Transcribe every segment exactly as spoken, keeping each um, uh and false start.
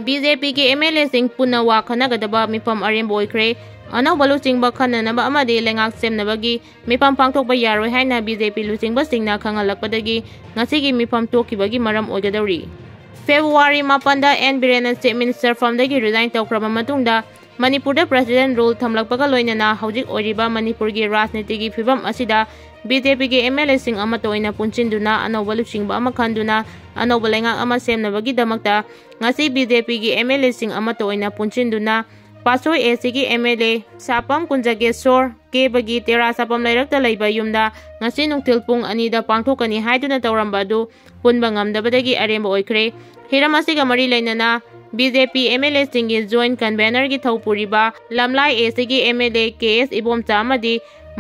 B J ꯄꯤꯒꯤ M L ꯑꯦꯁꯤꯡ ꯄꯨꯟꯅ ꯋꯥ ꯈꯟꯅꯒꯗꯕ ꯃꯤꯐꯝ ꯑꯔꯦꯝꯕ ꯑꯣꯏꯈ꯭ꯔꯦ꯫ ꯑꯅꯧꯕ ꯂꯨꯆꯤꯡꯕ ꯈꯟꯅꯅꯕ ꯑꯃꯗꯤ ꯂꯩꯉꯥꯛ ꯁꯦꯝꯅꯕꯒꯤ ꯃꯤꯐꯝ ꯄꯥꯡꯊꯣꯛꯄ ꯌꯥꯔꯣꯏ ꯍꯥꯏꯅ ꯕꯤ ꯖꯦ ꯄꯤ ꯂꯨꯆꯤꯡꯕꯁꯤꯡꯅ ꯈꯪꯍꯜꯂꯛꯄꯗꯒꯤ ꯉꯁꯤꯒꯤ ꯃꯤꯐꯝ ꯇꯣꯛꯈꯤꯕꯒꯤ ꯃꯔꯝ ꯑꯣꯏꯒꯗꯧꯔꯤ꯫ ꯐꯦꯕ꯭ꯔꯨꯋꯥꯔꯤ ꯃꯥꯄꯟꯗ ꯑꯦꯟ ꯕꯤꯔꯦꯟꯅ ꯆꯤꯐ ꯃꯤꯅꯤꯁꯇꯔ ꯐꯝꯗꯒꯤ ꯔꯤꯖꯥꯏꯟ ꯇꯧꯈ꯭ꯔꯕ ꯃꯇꯨꯡꯗ ꯃꯅꯤꯄꯨꯔꯗ ꯄ꯭ꯔꯦꯁꯤꯗꯦꯟ ꯔꯨꯜ ꯊꯝꯂꯛꯄꯒ ꯂꯣꯏꯅꯅ ꯍꯧꯖꯤꯛ ꯑꯣꯏꯔꯤꯕ ꯃꯅꯤꯄꯨꯔꯒꯤ ꯔꯥꯖꯅꯤꯇꯤꯒꯤ ꯐꯤꯕꯝ ꯑꯁꯤꯗ ꯕꯤ ꯖꯦ ꯄꯤꯒꯤ ꯑꯦꯝ ꯑꯦꯜ ꯑꯦꯁꯤꯡ ꯑꯃꯠꯇ ꯑꯣꯏꯅ ꯄꯨꯟꯁꯤꯟꯗꯨꯅ ꯑꯅꯧꯕ ꯂꯨꯆꯤꯡꯕ ꯑꯃ ꯈꯟꯗꯨꯅ ꯑꯅꯧꯕ ꯂꯩꯉꯥꯛ ꯑꯃ ꯁꯦꯝꯅꯕꯒꯤꯗꯃꯛꯇ ꯉꯁꯤ ꯕꯤ ꯖꯦ ꯄꯤꯒꯤ ꯑꯦꯝ ꯑꯦꯜ ꯑꯦꯁꯤꯡ ꯑꯃꯠꯇ ꯑꯣꯏꯅ ꯄꯨꯟꯁꯤꯟꯗꯨꯅ ꯄꯥꯠꯁꯣꯏ ꯑꯦ ꯁꯤꯒꯤ ꯑꯦꯝ ꯑꯦꯜ ꯑꯦ ꯁꯥꯄꯝ ꯀꯨꯟꯖꯒꯦꯁꯣꯔ ꯀꯦꯕꯒꯤ ꯇꯦꯔꯥ ꯁꯥꯄꯝ ꯂꯩꯔꯛꯇ ꯂꯩꯕ ꯌꯨꯝꯗ ꯉꯁꯤ ꯅꯨꯡꯊꯤꯜ ꯄꯨꯡ ꯑꯅꯤꯗ ꯄꯥꯡꯊꯣꯛꯀꯅꯤ ꯍꯥꯏꯗꯨꯅ ꯇꯧꯔꯝꯕ ꯑꯗꯨ ꯄꯨꯟꯕ ꯉꯝꯗꯕꯗꯒꯤ ꯑꯔꯦꯝꯕ ꯑꯣꯏꯈ꯭ꯔꯦ꯫ ꯍꯤꯔꯝ ꯑꯁꯤꯒ ꯃꯔꯤ ꯂꯩꯅꯅ B J P M L ꯑꯦꯁꯤꯡꯒꯤ ꯖꯣꯏꯟ ꯀꯟꯚꯦꯅꯔꯒꯤ ꯊꯧ ꯄꯨꯔꯤꯕ ꯂꯝꯂꯥꯏ ꯑꯦ ꯁꯤꯒꯤ ꯑꯦꯝ ꯑꯦꯜ ꯑꯦ ꯀꯦ ꯑꯦꯁ ꯏꯕꯣꯝꯆꯥ ꯑꯃꯗꯤ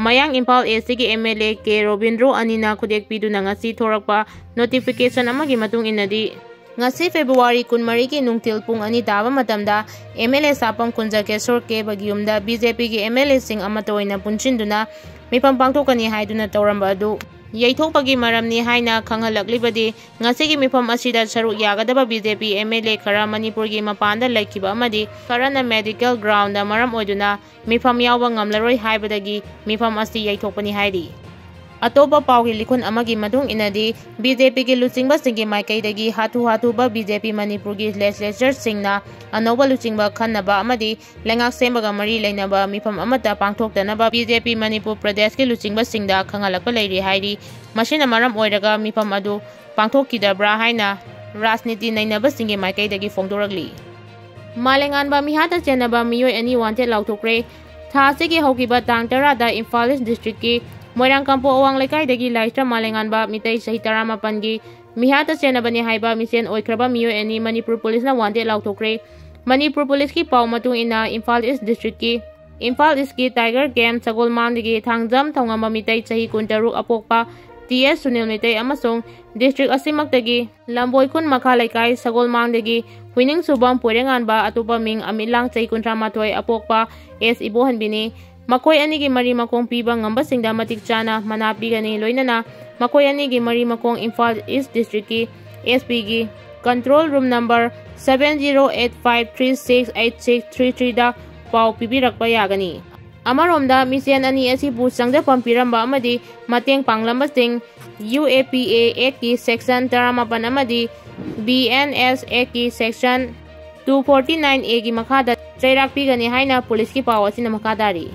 ꯃꯌꯥꯡ ꯏꯝꯐꯥꯜ ꯑꯦ ꯁꯤꯒꯤ M L A K Robindro ꯑꯅꯤꯅ ꯈꯨꯗꯦꯛ ꯄꯤꯗꯨꯅ ꯉꯁꯤ ꯊꯣꯔꯛꯄ ꯅꯣꯇꯤꯐꯤꯀꯦꯁꯟ ꯑꯃꯒꯤ ꯃꯇꯨꯡ ꯏꯟꯅꯗꯤ, ꯉꯁꯤ ꯐꯦꯕ꯭ꯔꯨꯋꯥꯔꯤ ꯀꯨꯟꯃꯔꯤꯒꯤ ꯅꯨꯡꯊꯤꯜ ꯄꯨꯡ ꯑꯅꯤ ꯇꯥꯕ ꯃꯇꯝꯗ ꯑꯦꯝ ꯑꯦꯜ ꯑꯦ ꯁꯥꯄꯝ ꯀꯨꯟꯖꯒꯦꯁꯣꯔ ꯀꯦꯕꯒꯤ ꯌꯨꯝꯗ ꯕꯤ ꯖꯦ ꯄꯤꯒꯤ ꯑꯦꯝ ꯑꯦꯜ ꯑꯦꯁꯤꯡ ꯑꯃꯠꯇ ꯑꯣꯏꯅ ꯄꯨꯟꯁꯤꯟꯗꯨꯅ ꯃꯤꯐꯝ ꯄꯥꯡꯊꯣꯛꯀꯅꯤ ꯍꯥꯏꯗꯨꯅ ꯇꯧꯔꯝꯕ ꯑꯗꯨ ꯌꯩꯊꯣꯛꯄꯒꯤ ꯃꯔꯝꯅꯤ ꯍꯥꯏꯅ ꯈꯪꯍꯜꯂꯛꯂꯤꯕꯗꯤ, ꯉꯁꯤꯒꯤ ꯃꯤꯐꯝ ꯑꯁꯤꯗ ꯁꯔꯨꯛ ꯌꯥꯒꯗꯕ B J P M L A ꯈꯔ ꯃꯅꯤꯄꯨꯔꯒꯤ ꯃꯄꯥꯟꯗ ꯂꯩꯈꯤꯕ ꯑꯃꯗꯤ ꯈꯔꯅ ꯃꯦꯗꯤꯀꯦꯜ ꯒ꯭ꯔꯥꯎꯟꯗ ꯃꯔꯝ ꯑꯣꯏꯗꯨꯅ ꯃꯤꯐꯝ ꯌꯥꯎꯕ ꯉꯝꯂꯔꯣꯏ ꯍꯥꯏꯕꯗꯒꯤ ꯃꯤꯐꯝ ꯑꯁꯤ ꯌꯩꯊꯣꯛꯄꯅꯤ ꯍꯥꯏꯔꯤ꯫ ꯑꯇꯣꯞꯄ ꯄꯥꯎꯒꯤ ꯂꯤꯈꯨꯟ ꯑꯃꯒꯤ ꯃꯇꯨꯡ ꯏꯟꯅꯗꯤ, ꯕꯤ ꯖꯦ ꯄꯤꯒꯤ ꯂꯨꯆꯤꯡꯕꯁꯤꯡꯒꯤ ꯃꯥꯏꯀꯩꯗꯒꯤ ꯍꯥꯊꯨ ꯍꯥꯊꯨꯕ ꯕꯤ ꯖꯦ ꯄꯤ ꯃꯅꯤꯄꯨꯔꯒꯤ ꯂꯦꯖꯤꯁꯂꯦꯆꯔꯁꯤꯡꯅ ꯑꯅꯧꯕ ꯂꯨꯆꯤꯡꯕ ꯈꯟꯅꯕ ꯑꯃꯗꯤ ꯂꯩꯉꯥꯛ ꯁꯦꯝꯕꯒ ꯃꯔꯤ ꯂꯩꯅꯕ ꯃꯤꯐꯝ ꯑꯃꯠꯇ ꯄꯥꯡꯊꯣꯛꯇꯅꯕ ꯕꯤ ꯖꯦ ꯄꯤ ꯃꯅꯤꯄꯨꯔ ꯄ꯭ꯔꯗꯦꯁꯀꯤ ꯂꯨꯆꯤꯡꯕꯁꯤꯡꯗ ꯈꯪꯍꯜꯂꯛꯄ ꯂꯩꯔꯤ ꯍꯥꯏꯔꯤ꯫ ꯃꯁꯤꯅ ꯃꯔꯝ ꯑꯣꯏꯔꯒ ꯃꯤꯐꯝ ꯑꯗꯨ ꯄꯥꯡꯊꯣꯛꯈꯤꯗꯕ꯭ꯔꯥ ꯍꯥꯏꯅ ꯔꯥꯖꯅꯤꯇꯤ ꯅꯩꯅꯕꯁꯤꯡꯒꯤ ꯃꯥꯏꯀꯩꯗꯒꯤ ꯐꯣꯡꯗꯣꯔꯛꯂꯤ꯫ ꯃꯥꯂꯦꯉꯥꯟꯕ ꯃꯤꯍꯥꯠꯇ ꯆꯦꯟꯅꯕ ꯃꯤꯑꯣꯏ ꯑꯅꯤ ꯋꯥꯟꯇꯦꯠ ꯂꯥꯎꯊꯣꯛꯈ꯭ꯔꯦ꯫ ꯊꯥ ꯑꯁꯤꯒꯤ ꯍꯧꯈꯤꯕ ꯇꯥꯡ ꯇꯔꯥꯗ ꯏꯝꯐꯥꯜ ꯏꯁ ꯗꯤꯁꯇ꯭ꯔꯤꯛꯀꯤ ꯃꯣꯏꯔꯥꯡꯀꯝꯄꯣꯛ ꯑꯋꯥꯡ ꯂꯩꯀꯥꯏꯗꯒꯤ ꯂꯥꯏꯁ꯭ꯔꯝ ꯃꯥꯂꯦꯉꯥꯟꯕ ꯃꯤꯇꯩ ꯆꯍꯤ ꯇꯔꯥꯃꯥꯄꯟꯒꯤ ꯃꯤꯍꯥꯠꯇ ꯆꯦꯟꯅꯕꯅꯤ ꯍꯥꯏꯕ ꯃꯤꯁꯦꯟ ꯑꯣꯏꯈ꯭ꯔꯕ ꯃꯤꯑꯣꯏ ꯑꯅꯤ ꯃꯅꯤꯄꯨꯔ ꯄꯨꯂꯤꯁꯅ ꯋꯥꯟꯇꯦꯠ ꯂꯥꯎꯊꯣꯛꯈ꯭ꯔꯦ꯫ ꯃꯅꯤꯄꯨꯔ ꯄꯨꯂꯤꯁꯀꯤ ꯄꯥꯎ ꯃꯇꯨꯡ ꯏꯟꯅ ꯏꯝꯐꯥꯜ ꯏꯁ ꯗꯤꯁꯇ꯭ꯔꯤꯛꯀꯤ ꯏꯝꯐꯥꯜ ꯏꯁꯀꯤ ꯇꯥꯏꯒꯔ ꯀꯦꯝꯞ ꯁꯒꯣꯜꯃꯥꯡꯗꯒꯤ ꯊꯥꯡꯖꯝ ꯊꯧꯉꯝꯕ ꯃꯤꯇꯩ ꯆꯍꯤ ꯀꯨꯟꯇꯔꯨꯛ ꯑꯄꯣꯛꯄ ꯇꯤ ꯑꯦꯁ ꯁꯨꯅꯤꯜ ꯃꯤꯇꯩ ꯑꯃꯁꯨꯡ ꯗꯤꯁꯇ꯭ꯔꯤꯛ ꯑꯁꯤꯃꯛꯇꯒꯤ ꯂꯝꯕꯣꯏꯈꯨꯟ ꯃꯈꯥ ꯂꯩꯀꯥꯏ ꯁꯒꯣꯜꯃꯥꯡꯗꯒꯤ ꯍꯨꯏꯅꯤꯡꯁꯨꯕꯝ ꯄꯣꯏꯔꯦꯉꯥꯟꯕ ꯑꯇꯣꯞꯄ ꯃꯤꯡ ꯑꯃꯤꯠꯂꯥꯡ ꯆꯍꯤ ꯀꯨꯟꯊ꯭ꯔꯥ ꯃꯥꯊꯣꯏ ꯑꯄꯣꯛꯄ ꯑꯦꯁ ꯏꯕꯣꯍꯟꯕꯤꯅꯤ꯫ ꯃꯈꯣꯏ ꯑꯅꯤꯒꯤ ꯃꯔꯤ ꯃꯈꯣꯡ ꯄꯤꯕ ꯉꯝꯕꯁꯤꯡꯗ ꯃꯇꯤꯛ ꯆꯥꯅ ꯃꯅꯥ ꯄꯤꯒꯅꯤ, ꯂꯣꯏꯅꯅ ꯃꯈꯣꯏ ꯑꯅꯤꯒꯤ ꯃꯔꯤ ꯃꯈꯣꯡ ꯏꯝꯐꯥꯜ ꯏꯁ ꯗꯤꯁꯇ꯭ꯔꯤꯛꯀꯤ ꯑꯦꯁ ꯄꯤꯒꯤ control room number seven zero eight five three six eight six three three ꯗ ꯄꯥꯎ ꯄꯤꯕꯤꯔꯛꯄ ꯌꯥꯒꯅꯤ꯫ ꯑꯃꯔꯣꯝꯗ, ꯃꯤꯁꯦꯟ ꯑꯅꯤ ꯑꯁꯤꯕꯨ ꯆꯪꯖꯐꯝ ꯄꯤꯔꯝꯕ ꯑꯃꯗꯤ ꯃꯇꯦꯡ ꯄꯥꯡꯂꯝꯕꯁꯤꯡ UAPA Act ꯀꯤ Section ꯇꯔꯥꯃꯥꯄꯟ ꯑꯃꯗꯤ BNS Act ꯀꯤ Section two forty nine A ꯒꯤ ꯃꯈꯥꯗ ꯆꯩꯔꯥꯛ ꯄꯤꯒꯅꯤ ꯍꯥꯏꯅ ꯄꯨꯂꯤꯁꯀꯤ ꯄꯥꯎ ꯑꯁꯤꯅ ꯃꯈꯥ ꯇꯥꯔꯤ꯫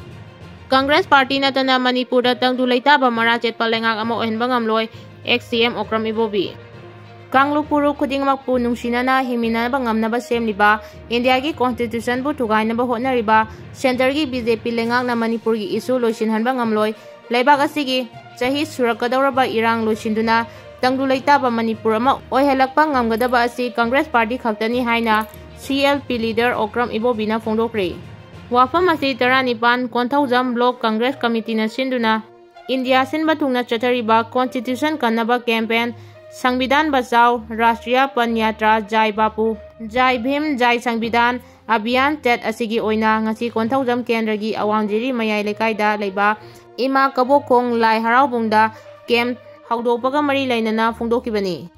ꯀꯪꯒ꯭ꯔꯦꯁ ꯄꯥꯔꯇꯤ ꯅꯠꯇꯅ ꯃꯅꯤꯄꯨꯔꯗ ꯇꯪꯗꯨ ꯂꯩꯇꯥꯕ ꯃꯔꯥ ꯆꯦꯠꯄ ꯂꯩꯉꯥꯛ ꯑꯃ ꯑꯣꯏꯍꯟꯕ ꯉꯝꯂꯣꯏ, Ex-CM ꯑꯣꯀ꯭ꯔꯝ ꯏꯕꯣꯕꯤ꯫ ꯀꯥꯡꯂꯨꯞ ꯐꯨꯔꯨꯞ ꯈꯨꯗꯤꯡꯃꯛꯄꯨ ꯅꯨꯡꯁꯤꯅꯅ ꯍꯤꯡꯃꯤꯟꯅꯕ ꯉꯝꯅꯕ ꯁꯦꯝꯂꯤꯕ ꯏꯟꯗꯤꯌꯥꯒꯤ Constitution ꯕꯨ ꯊꯨꯒꯥꯏꯅꯕ ꯍꯣꯠꯅꯔꯤꯕ centre ꯒꯤ BJP ꯂꯩꯉꯥꯛꯅ ꯃꯅꯤꯄꯨꯔꯒꯤ issue ꯂꯣꯏꯁꯤꯟꯍꯟꯕ ꯉꯝꯂꯣꯏ꯫ ꯂꯩꯕꯥꯛ ꯑꯁꯤꯒꯤ ꯆꯍꯤ ꯁꯨꯔꯛꯀꯗꯧꯔꯕ ꯏꯔꯥꯡ ꯂꯣꯏꯁꯤꯟꯗꯨꯅ ꯇꯪꯗꯨ ꯂꯩꯇꯥꯕ ꯃꯅꯤꯄꯨꯔ ꯑꯃ ꯑꯣꯏꯍꯜꯂꯛꯄ ꯉꯝꯒꯗꯕ ꯑꯁꯤ ꯀꯪꯒ꯭ꯔꯦꯁ ꯄꯥꯔꯇꯤ ꯈꯛꯇꯅꯤ ꯍꯥꯏꯅ CLP leader ꯑꯣꯀ꯭ꯔꯝ ꯏꯕꯣꯕꯤꯅ ꯐꯣꯡꯗꯣꯛꯈ꯭ꯔꯦ꯫ ꯋꯥꯐꯝ ꯑꯁꯤ ꯇꯔꯥꯅꯤꯄꯥꯟ ꯀꯣꯟꯊꯧꯖꯝ Block Congress Committee ꯅ ꯁꯤꯟꯗꯨꯅ ꯏꯟꯗꯤꯌꯥ ꯁꯤꯟꯕ ꯊꯨꯡꯅ ꯆꯠꯊꯔꯤꯕ Constitution ꯀꯟꯅꯕ campaign, ꯁꯪꯕꯤꯙꯥꯟ ꯕꯆꯥꯎ, ꯔꯥꯁꯇ꯭ꯔꯤꯌꯥ ꯄꯟ ꯌꯥꯇ꯭ꯔꯥ, ꯖꯥꯏ ꯕꯥꯄꯨ, ꯖꯥꯏ ꯚꯤꯝ, ꯖꯥꯏ ꯁꯪꯕꯤꯙꯥꯟ ꯑꯚꯤꯌꯥꯟ ꯇꯦꯠ ꯑꯁꯤꯒꯤ ꯑꯣꯏꯅ ꯉꯁꯤ ꯀꯣꯟꯊꯧꯖꯝ ꯀꯦꯟꯗ꯭ꯔꯒꯤ ꯑꯋꯥꯡ ꯖꯤꯔꯤ ꯃꯌꯥꯏ ꯂꯩꯀꯥꯏꯗ ꯂꯩꯕ ꯏꯃꯥ ꯀꯕꯣꯛꯈꯣꯡ ꯂꯥꯏ ꯍꯔꯥꯎꯕꯨꯡꯗ camp ꯍꯧꯗꯣꯛꯄꯒ ꯃꯔꯤ ꯂꯩꯅꯅ ꯐꯣꯡꯗꯣꯛꯈꯤꯕꯅꯤ꯫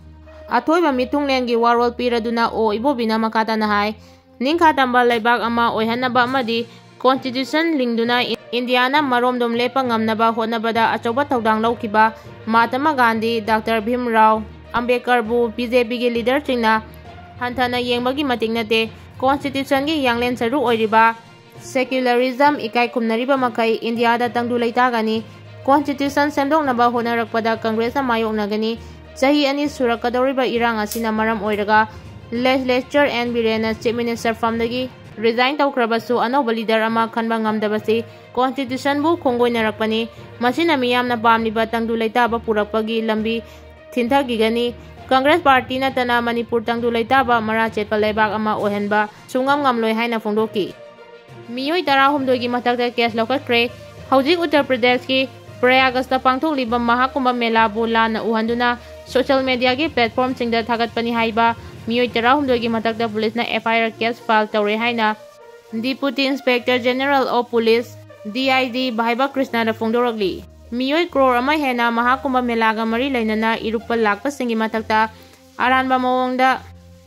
ꯑꯊꯣꯏꯕ ꯃꯤꯊꯨꯡꯂꯦꯟꯒꯤ ꯋꯥꯔꯣꯜ ꯄꯤꯔꯗꯨꯅ ꯑꯣ ꯏꯕꯣꯕꯤꯅ ꯃꯈꯥ ꯇꯥꯅ ꯍꯥꯏ, ꯅꯤꯡꯈꯥ ꯇꯝꯕ ꯂꯩꯕꯥꯛ ꯑꯃ ꯑꯣꯏꯍꯟꯅꯕ ꯑꯃꯗꯤ Constitution ꯂꯤꯡꯗꯨꯅ ꯏꯟꯗꯤꯌꯥꯅ ꯃꯔꯣꯝꯗꯣꯝ ꯂꯦꯞꯄ ꯉꯝꯅꯕ ꯍꯣꯠꯅꯕꯗ ꯑꯆꯧꯕ ꯊꯧꯗꯥꯡ ꯂꯧꯈꯤꯕ ꯃꯍꯥꯇꯃꯥ ꯒꯥꯟꯙꯤ, ꯗꯥꯛꯇꯔ ꯚꯤꯝ ꯔꯥꯎ ꯑꯝꯕꯦꯗꯀꯔꯕꯨ BJP ꯒꯤ leader ꯁꯤꯡꯅ ꯍꯟꯊꯅ ꯌꯦꯡꯕꯒꯤ ꯃꯇꯤꯛ ꯅꯠꯇꯦ꯫ Constitution ꯒꯤ ꯌꯥꯡꯂꯦꯟ ꯁꯔꯨ ꯑꯣꯏꯔꯤꯕ secularism ꯏꯀꯥꯏ ꯈꯨꯝꯅꯔꯤꯕ ꯃꯈꯩ ꯏꯟꯗꯤꯌꯥꯗ ꯇꯪꯗꯨ ꯂꯩꯇꯥꯒꯅꯤ꯫ Constitution ꯁꯦꯝꯗꯣꯛꯅꯕ ꯍꯣꯠꯅꯔꯛꯄꯗ ꯀꯪꯒ꯭ꯔꯦꯁꯅ ꯃꯥꯌꯣꯛꯅꯒꯅꯤ꯫ ꯆꯍꯤ ꯑꯅꯤ ꯁꯨꯔꯛꯀꯗꯧꯔꯤꯕ ꯏꯔꯥꯡ ꯑꯁꯤꯅ ꯃꯔꯝ ꯑꯣꯏꯔꯒ Legislature ꯑꯦꯟ ꯕꯤꯔꯦꯟꯅ Chief Minister ꯐꯝꯗꯒꯤ resign ꯇꯧꯈ꯭ꯔꯕꯁꯨ ꯑꯅꯧꯕ leader ꯑꯃ ꯈꯟꯕ ꯉꯝꯗꯕꯁꯤ Constitution ꯕꯨ ꯈꯣꯡꯒꯣꯏꯅꯔꯛꯄꯅꯤ꯫ ꯃꯁꯤꯅ ꯃꯤꯌꯥꯝꯅ ꯄꯥꯝꯂꯤꯕ ꯇꯪꯗꯨ ꯂꯩꯇꯥꯕ ꯄꯨꯔꯛꯄꯒꯤ ꯂꯝꯕꯤ ꯊꯤꯟꯊꯈꯤꯒꯅꯤ꯫ ꯀꯪꯒ꯭ꯔꯦꯁ ꯄꯥꯔꯇꯤ ꯅꯠꯇꯅ ꯃꯅꯤꯄꯨꯔ ꯇꯪꯗꯨ ꯂꯩꯇꯥꯕ ꯃꯔꯥ ꯆꯦꯠꯄ ꯂꯩꯕꯥꯛ ꯑꯃ ꯑꯣꯏꯍꯟꯕ ꯁꯨꯡꯉꯝ ꯉꯝꯂꯣꯏ ꯍꯥꯏꯅ ꯐꯣꯡꯗꯣꯛꯈꯤ꯫ ꯃꯤꯑꯣꯏ ꯇꯔꯥꯍꯨꯝꯗꯣꯏꯒꯤ ꯃꯊꯛꯇ case ꯂꯧꯈꯠꯈ꯭ꯔꯦ꯫ ꯍꯧꯖꯤꯛ ꯎꯠꯇꯔ ꯄ꯭ꯔꯗꯦꯁꯀꯤ ꯄ꯭ꯔꯌꯥꯒꯁꯇ ꯄꯥꯡꯊꯣꯛꯂꯤꯕ ꯃꯍꯥꯀꯨꯝꯚ ꯃꯦꯂꯥꯕꯨ ꯂꯥꯟꯅ ꯎꯍꯟꯗꯨꯅ social media ꯒꯤ platform ꯁꯤꯡꯗ ꯊꯥꯒꯠꯄꯅꯤ ꯍꯥꯏꯕ ꯃꯤꯑꯣꯏ ꯇꯔꯥꯍꯨꯝꯗꯣꯏꯒꯤ ꯃꯊꯛꯇ ꯄꯨꯂꯤꯁꯅ FIR case file ꯇꯧꯔꯦ ꯍꯥꯏꯅ Deputy Inspector General of Police, DIG vibe ꯀ꯭ꯔꯤꯁꯅꯗ ꯐꯣꯡꯗꯣꯔꯛꯂꯤ꯫ ꯃꯤꯑꯣꯏ ꯀ꯭ꯔꯣꯔ ꯑꯃ ꯍꯦꯟꯅ ꯃꯍꯥꯀꯨꯝꯚ ꯃꯦꯂꯥꯒ ꯃꯔꯤ ꯂꯩꯅꯅ ꯏꯔꯨꯞꯄ ꯂꯥꯛꯄꯁꯤꯡꯒꯤ ꯃꯊꯛꯇ ꯑꯔꯥꯟꯕ ꯃꯑꯣꯡꯗ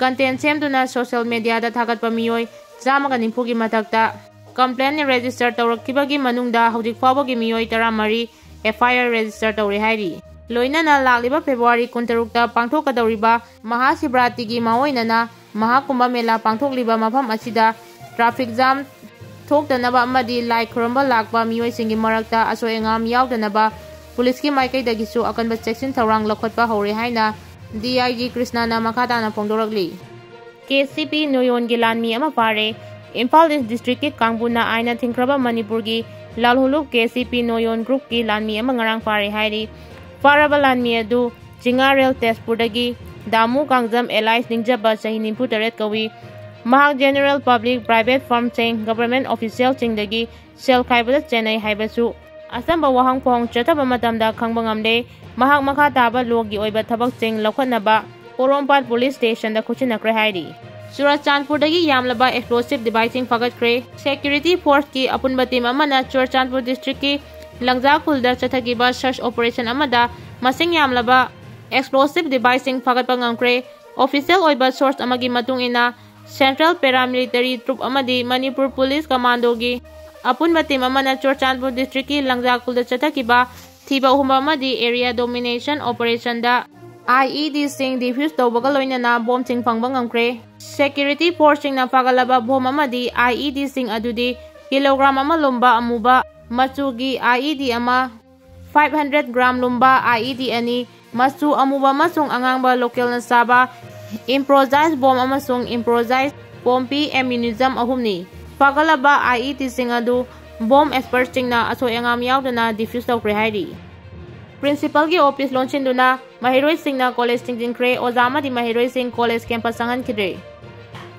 content ꯁꯦꯝꯗꯨꯅ social mediaꯗ ꯊꯥꯒꯠꯄ ꯃꯤꯑꯣꯏ ꯆꯥꯝꯃꯒ ꯅꯤꯐꯨꯒꯤ ꯃꯊꯛꯇ complaint register ꯇꯧꯔꯛꯈꯤꯕꯒꯤ ꯃꯅꯨꯡꯗ ꯍꯧꯖꯤꯛ ꯐꯥꯎꯕꯒꯤ ꯃꯤꯑꯣꯏ ꯇꯔꯥꯃꯔꯤ F I R register ꯇꯧꯔꯦ ꯍꯥꯏꯔꯤ꯫ ꯂꯣꯏꯅꯅ ꯂꯥꯛꯂꯤꯕ February ꯀꯨꯟꯇꯔꯨꯛꯇ ꯄꯥꯡꯊꯣꯛꯀꯗꯧꯔꯤꯕ ꯃꯍꯥꯁꯤꯕꯔꯥꯇꯤꯒꯤ ꯃꯥꯑꯣꯏꯅꯅ ꯃꯍꯥꯀꯨꯝꯚ ꯃꯦꯂꯥ ꯄꯥꯡꯊꯣꯛꯂꯤꯕ ꯃꯐꯝ ꯑꯁꯤꯗ traffic jam ꯊꯣꯛꯇꯅꯕ ꯑꯃꯗꯤ ꯂꯥꯏ ꯈꯨꯔꯨꯝꯕ ꯂꯥꯛꯄ ꯃꯤꯑꯣꯏꯁꯤꯡꯒꯤ ꯃꯔꯛꯇ ꯑꯁꯣꯏ ꯑꯉꯥꯝ ꯌꯥꯎꯗꯅꯕ ꯄꯨꯂꯤꯁꯀꯤ ꯃꯥꯏꯀꯩꯗꯒꯤꯁꯨ ꯑꯀꯟꯕ ꯆꯦꯛꯁꯤꯟ ꯊꯧꯔꯥꯡ ꯂꯧꯈꯠꯄ ꯍꯧꯔꯦ ꯍꯥꯏꯅ D I G ꯀ꯭ꯔꯤꯁꯅꯅ ꯃꯈꯥ ꯇꯥꯅ ꯐꯣꯡꯗꯣꯔꯛꯂꯤ꯫ K C P ꯅꯣꯌꯣꯟꯒꯤ ꯂꯥꯟꯃꯤ ꯑꯃ ꯐꯥꯔꯦ꯫ ꯏꯝꯐꯥꯜ ꯏꯁ ꯗꯤꯁꯇ꯭ꯔꯤꯛꯀꯤ ꯀꯥꯡꯕꯨꯅ ꯑꯥꯏꯟꯅ ꯊꯤꯡꯈ꯭ꯔꯕ ꯃꯅꯤꯄꯨꯔꯒꯤ ꯂꯥꯜꯍꯧꯂꯨꯞ K C P ꯅꯣꯌꯣꯟ ꯒ꯭ꯔꯨꯞꯀꯤ ꯂꯥꯟꯃꯤ ꯑꯃ ꯉꯔꯥꯡ ꯐꯥꯔꯦ ꯍꯥꯏꯔꯤ꯫ ꯐꯥꯔꯕ ꯂꯥꯟꯃꯤ ꯑꯗꯨ ꯆꯤꯉꯥꯔꯦꯜ ꯇꯦꯖꯄꯨꯔꯗꯒꯤ ꯗꯥꯃꯨ ꯀꯥꯡꯖꯝ alias ꯅꯤꯡꯖꯕ, ꯆꯍꯤ ꯅꯤꯐꯨ ꯇꯔꯦꯠ ꯀꯧꯏ꯫ ꯃꯍꯥꯛ general public, private firmꯁꯤꯡ, government officialꯁꯤꯡꯗꯒꯤ ꯁꯦꯜ ꯈꯥꯏꯕꯗ ꯆꯦꯟꯅꯩ ꯍꯥꯏꯕꯁꯨ ꯑꯆꯝꯕ ꯋꯥꯍꯪ ꯈꯣꯡ ꯆꯠꯊꯕ ꯃꯇꯝꯗ ꯈꯪꯕ ꯉꯝꯂꯦ꯫ ꯃꯍꯥꯛ ꯃꯈꯥ ꯇꯥꯕ lawꯒꯤ ꯑꯣꯏꯕ ꯊꯕꯛꯁꯤꯡ ꯂꯧꯈꯠꯅꯕ ꯄꯣꯔꯣꯝꯄꯥꯠ police stationꯗ ꯈꯨꯠꯁꯤꯟꯅꯈ꯭ꯔꯦ ꯍꯥꯏꯔꯤ꯫ ꯆꯨꯔꯆꯥꯟꯄꯨꯔꯗꯒꯤ ꯌꯥꯝꯂꯕ explosive deviceꯁꯤꯡ ꯐꯥꯒꯠꯈ꯭ꯔꯦ꯫ Security forceꯀꯤ ꯑꯄꯨꯟꯕ team ꯑꯃꯅ ꯆꯨꯔꯆꯥꯟꯄꯨꯔ districtꯀꯤ ꯂꯪꯖꯥꯈꯨꯜꯗ ꯆꯠꯊꯈꯤꯕ search operation ꯑꯃꯗ ꯃꯁꯤꯡ ꯌꯥꯝꯂꯕ explosive deviceꯁꯤꯡ ꯐꯥꯒꯠꯄ ꯉꯝꯈ꯭ꯔꯦ꯫ Official ꯑꯣꯏꯕ source ꯑꯃꯒꯤ ꯃꯇꯨꯡ ꯏꯟꯅ, Central Paramilitary Troop ꯑꯃꯗꯤ ꯃꯅꯤꯄꯨꯔ Police Commandoꯒꯤ ꯑꯄꯨꯟꯕ team ꯑꯃꯅ ꯆꯨꯔꯆꯥꯟꯄꯨꯔ districtꯀꯤ ꯂꯪꯖꯥꯈꯨꯜꯗ ꯆꯠꯊꯈꯤꯕ ꯊꯤꯕ ꯍꯨꯝꯕ ꯑꯃꯗꯤ area domination operationꯗ I E Dꯁꯤꯡ defuse ꯇꯧꯕꯒ ꯂꯣꯏꯅꯅ bombꯁꯤꯡ ꯐꯪꯕ ꯉꯝꯈ꯭ꯔꯦ꯫ Security forceꯁꯤꯡꯅ ꯐꯥꯒꯠꯂꯕ bomb ꯑꯃꯗꯤ I E Dꯁꯤꯡ ꯑꯗꯨꯗꯤ kilogram ꯑꯃ ꯂꯨꯝꯕ ꯑꯃꯨꯕ ꯃꯆꯨꯒꯤ I E D ꯑꯃ, five hundred gram ꯂꯨꯝꯕ I E D ꯑꯅꯤ, ꯃꯆꯨ ꯑꯃꯨꯕ ꯑꯃꯁꯨꯡ ꯑꯉꯥꯡꯕ localꯅ ꯁꯥꯕ improvised bomb ꯑꯃꯁꯨꯡ improvised ꯄꯣꯝꯄꯤ ammunition ꯑꯍꯨꯝꯅꯤ꯫ ꯐꯥꯒꯠꯂꯕ I E Dꯁꯤꯡ ꯑꯗꯨ bomb expertꯁꯤꯡꯅ ꯑꯁꯣꯏ ꯑꯉꯥꯝ ꯌꯥꯎꯗꯅ defuse ꯇꯧꯈ꯭ꯔꯦ ꯍꯥꯏꯔꯤ꯫ Principalꯒꯤ office ꯂꯣꯟꯁꯤꯟꯗꯨꯅ ꯃꯍꯩꯔꯣꯏꯁꯤꯡꯅ college ꯊꯤꯡꯖꯤꯟꯈ꯭ꯔꯦ꯫ ꯑꯣꯖꯥ ꯑꯃꯗꯤ ꯃꯍꯩꯔꯣꯏꯁꯤꯡ college campus ꯆꯪꯍꯟꯈꯤꯗ꯭ꯔꯦ꯫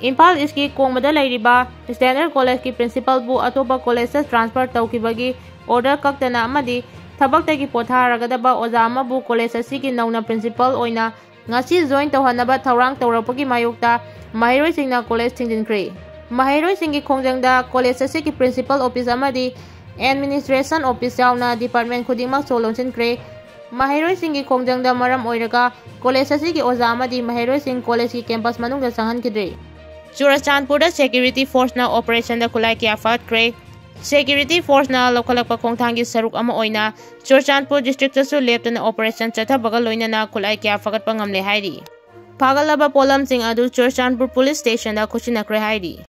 ꯏꯝꯐꯥꯜ ꯏꯁꯀꯤ ꯀꯣꯡꯕꯗ ꯂꯩꯔꯤꯕ Standard Collegeꯀꯤ principalꯕꯨ ꯑꯇꯣꯞꯄ collegeꯇ transfer ꯇꯧꯈꯤꯕꯒꯤ order ꯀꯛꯇꯅ ꯑꯃꯗꯤ ꯊꯕꯛꯇꯒꯤ ꯄꯣꯊꯥꯔꯒꯗꯕ ꯑꯣꯖꯥ ꯑꯃꯕꯨ college ꯑꯁꯤꯒꯤ ꯅꯧꯅ principal ꯑꯣꯏꯅ ꯉꯁꯤ join ꯇꯧꯍꯟꯅꯕ ꯊꯧꯔꯥꯡ ꯇꯧꯔꯛꯄꯒꯤ ꯃꯥꯌꯣꯛꯇ ꯃꯍꯩꯔꯣꯏꯁꯤꯡꯅ college ꯊꯤꯡꯖꯤꯟꯈ꯭ꯔꯦ꯫ ꯃꯍꯩꯔꯣꯏꯁꯤꯡꯒꯤ ꯈꯣꯡꯖꯪꯗ college ꯑꯁꯤꯒꯤ principal office ꯑꯃꯗꯤ administration office ꯌꯥꯎꯅ department ꯈꯨꯗꯤꯡꯃꯛꯁꯨ ꯂꯣꯟꯁꯤꯟꯈ꯭ꯔꯦ꯫ ꯃꯍꯩꯔꯣꯏꯁꯤꯡꯒꯤ ꯈꯣꯡꯖꯪꯗ ꯃꯔꯝ ꯑꯣꯏꯔꯒ ꯀꯣꯂꯦꯖ ꯑꯁꯤꯒꯤ ꯑꯣꯖꯥ ꯑꯃꯗꯤ ꯃꯍꯩꯔꯣꯏꯁꯤꯡ ꯀꯣꯂꯦꯖꯀꯤ ꯀꯦꯝꯄꯁ ꯃꯅꯨꯡꯗ ꯆꯪꯍꯟꯈꯤꯗ꯭ꯔꯦ꯫ ꯆꯨꯔꯆꯥꯟꯄꯨꯔꯗ ꯁꯦꯀ꯭ꯌꯨꯔꯤꯇꯤ ꯐꯣꯔꯁꯅ ꯑꯣꯄꯔꯦꯁꯟꯗ ꯈꯨꯠꯂꯥꯏ ꯀꯌꯥ ꯐꯒꯠꯈ꯭ꯔꯦ꯫ ꯁꯦꯀ꯭ꯌꯨꯔꯤꯇꯤ ꯐꯣꯔꯁꯅ ꯂꯧꯈꯠꯂꯛꯄ ꯈꯣꯡꯊꯥꯡꯒꯤ ꯁꯔꯨꯛ ꯑꯃ ꯑꯣꯏꯅ ꯆꯨꯔꯆꯥꯟꯄꯨꯔ ꯗꯤꯁꯇ꯭ꯔꯤꯛꯇꯁꯨ ꯂꯦꯞꯇꯅ ꯑꯣꯄꯔꯦꯁꯟ ꯆꯠꯊꯕꯒ ꯂꯣꯏꯅꯅ ꯈꯨꯠꯂꯥꯏ ꯀꯌꯥ ꯐꯒꯠꯄ ꯉꯝꯂꯦ ꯍꯥꯏꯔꯤ꯫ ꯐꯥꯒꯠꯂꯕ ꯄꯣꯠꯂꯝꯁꯤꯡ ꯑꯗꯨ ꯆꯨꯔꯆꯥꯟꯄꯨꯔ ꯄꯨꯂꯤꯁ ꯁ꯭ꯇꯦꯁꯟꯗ ꯈꯨꯠꯁꯤꯟꯅꯈ꯭ꯔꯦ ꯍꯥꯏꯔꯤ꯫